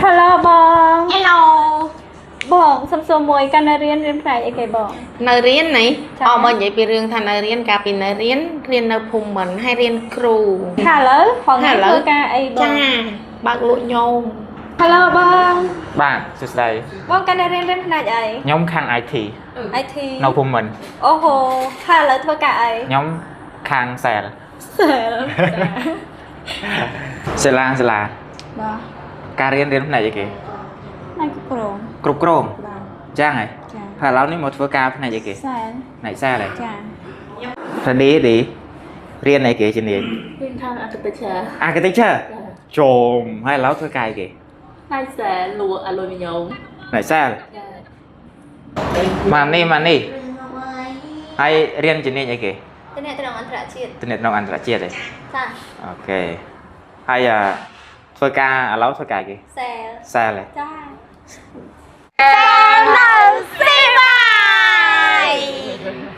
Hello បង Hello. បងសុំសួរមួយកាលនៅរៀនរៀនផ្នែកអីគេបង នៅរៀនណី ចា៎ អមកនិយាយពីរឿងថានៅរៀនកាលពីនៅរៀនរៀននៅភូមិន្ទហើយរៀនគ្រូ ថាឥឡូវផង ឥឡូវ ធ្វើការអីបង ចាបើកលក់ញោម Hello បង បាទសួស្តី បងកាលនៅរៀនរៀនផ្នែកអី ខ្ញុំខាង IT IT នៅភូមិន្ទ អូហូហើយឥឡូវធ្វើការអី ខ្ញុំខាង sale Sale សាលាសាលា បាទ ការរៀនរៀនផ្នែកអីគេ ផ្នែកគ្រប់គ្រង គ្រប់គ្រង បាទ ចឹងហ៎ ចា ហើយឥឡូវនេះមកធ្វើការផ្នែកអីគេ sale ផ្នែក sale ហ៎ ចា ថាឌីឌីរៀនអីគេជំនាញ រៀនខាង architecture architecture ចូលហើយឥឡូវធ្វើការអីគេ ផ្នែក sale លក់អាលុយមីញ៉ូម ផ្នែក sale ចា មកនេះមកនេះហើយរៀនជំនាញអីគេ តំណែងអន្តរជាតិ ទំនាក់ទំនងអន្តរជាតិហ៎ ចា OK ហើយអ่าធ្វើការឥឡូវធ្វើការអីគេ sale sale ហ៎ ចា